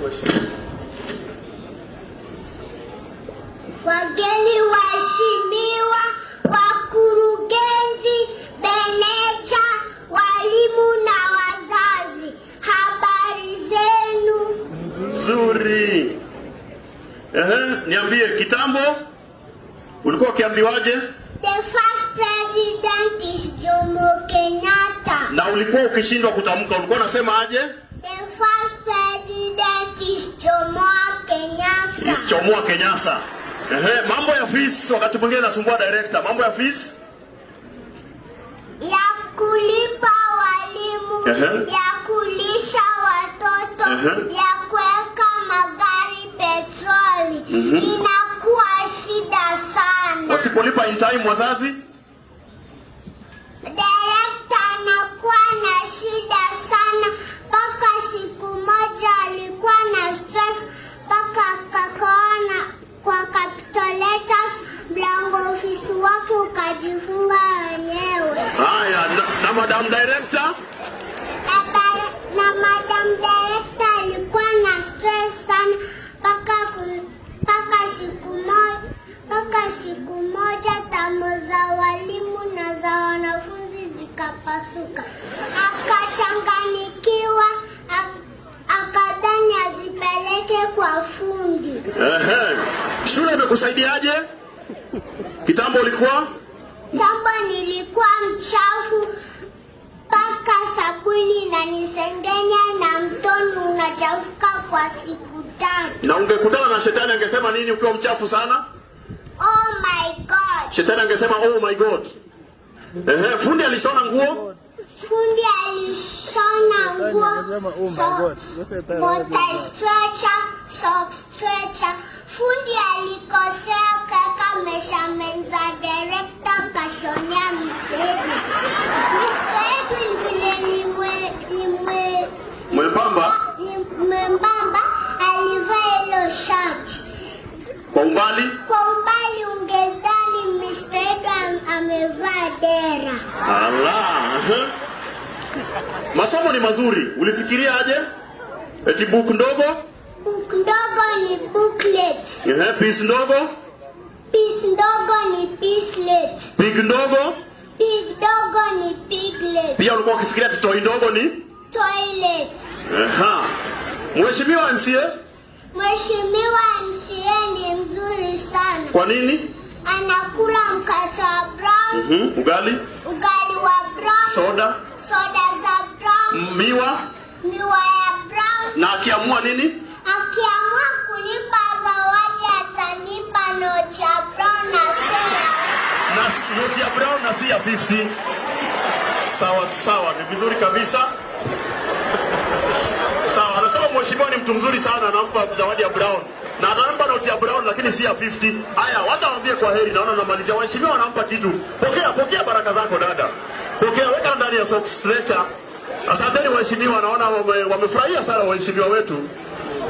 Mheshimiwa. Wageni waheshimiwa, wakurugenzi, meneja, walimu na wazazi, habari zenu? Nzuri. Ehe, niambie, kitambo ulikuwa ukiambiwaje? The first president is Jomo Kenyatta. Na ulikuwa ukishindwa kutamka, ulikuwa unasema aje? The first president is Jomo Kenyatta. Is Chomoa Kenyatta. Ehe, mambo ya fees wakati mwingine nasumbua director. Mambo ya fees? Ya kulipa walimu, ya kulisha watoto, ya kuweka magari petroli. Inakuwa shida sana. Wasipolipa in time wazazi? Director anakuwa na shida sana, mpaka siku moja alikuwa na stress mpaka akaona kwa capital letters, mlango ofisi wake ukajifunga wenyewe. Haya, na madam director? Na madam director alikuwa na stress sana mpaka siku moja thermos za walimu na za wanafunzi zikapasuka, akachanganikiwa, akadhani azipeleke kwa fundi. Ehe. Shule imekusaidiaje? Kitambo ulikuwa? Kitambo nilikuwa mchafu mpaka sabuni inanisengenya na mtoni unachafuka kwa siku 3. Na ungekutana na shetani angesema nini ukiwa mchafu sana? Oh my God. Shetani angesema, "Oh my God." Ehe, fundi alishona nguo? Fundi alishona nguo, Angesema, "Oh my God." Multi stretcher, sock stretcher. Fundi alikosea kaka measurement za director, kashonea Mr. Edwin. Mr. Edwin vile ni mwe Mwembamba. Ni mwembamba, alivaa hilo shati. Kwa umbali? Kwa umbali ungedhani Mr. Edwin amevaa dera. Allah. Ehe. Masomo ni mazuri. Ulifikiria aje? Eti book ndogo? Book ndogo ni booklet. Ehe, piece ndogo? Piece ndogo ni piecelet. Pig ndogo? Pig ndogo ni piglet. Pia ulikuwa ukifikiria ati toy ndogo ni? Toilet. Aha. Mheshimiwa MCA, Mheshimiwa MCA ni mzuri sana. Kwa nini? Anakula mkate wa brown, Ugali, ugali wa brown, soda, soda za brown, miwa miwa ya brown. Na akiamua nini? Akiamua kunipa zawadi atanipa noti ya brown na sea. Na noti ya brown na si ya 50. Sawa sawa, ni vizuri kabisa. Sawa, anasema mheshimiwa ni mtu mzuri sana, anampa zawadi ya brown na anampa noti ya brown lakini si ya 50. Haya, wacha waambie kwa heri, naona namalizia. Waheshimiwa wanampa kitu. Pokea, pokea baraka zako dada. Pokea, weka ndani ya sock stretcher. Asanteni waheshimiwa, naona wamefurahia sana waheshimiwa wetu.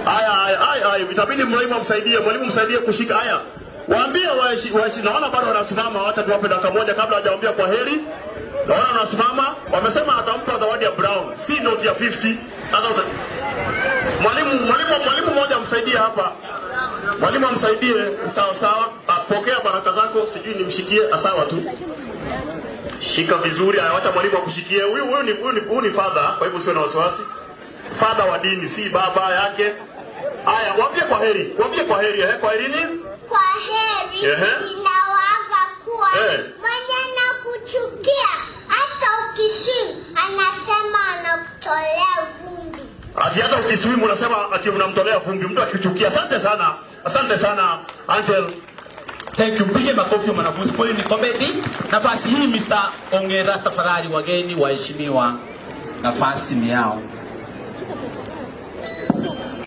Haya, haya, haya, haya, itabidi mwalimu amsaidie, mwalimu msaidie kushika. Haya, waambie naona bado wanasimama, wacha tuwape dakika moja kabla hajawaambia kwa heri. Naona wanasimama, wamesema atampa zawadi ya brown, si noti ya 50. Sasa mwalimu mmoja amsaidie hapa. Mwalimu amsaidie, sawa sawa. Pokea baraka zako, sijui nimshikie, sawa tu. Shika vizuri, haya, wacha mwalimu akushikie. Huyu ni father, kwa hivyo usiwe na wasiwasi. Father wa dini, si baba yake. Haya, waambie kwa heri. Waambie kwa heri, eh, kwa heri nini? Kwa heri, inawaaga kuwa mwenye nakuchukia hata ukiswim anasema anakutolea vumbi. Ati hata ukiswim unasema ati unamtolea vumbi mtu akichukia. Asante sana. Asante sana, Angel. Thank you. Mpige makofi mwanafunzi. Kweli ni comedy. Nafasi hii Mr. Ongera, tafadhali wageni waheshimiwa, nafasi ni yao.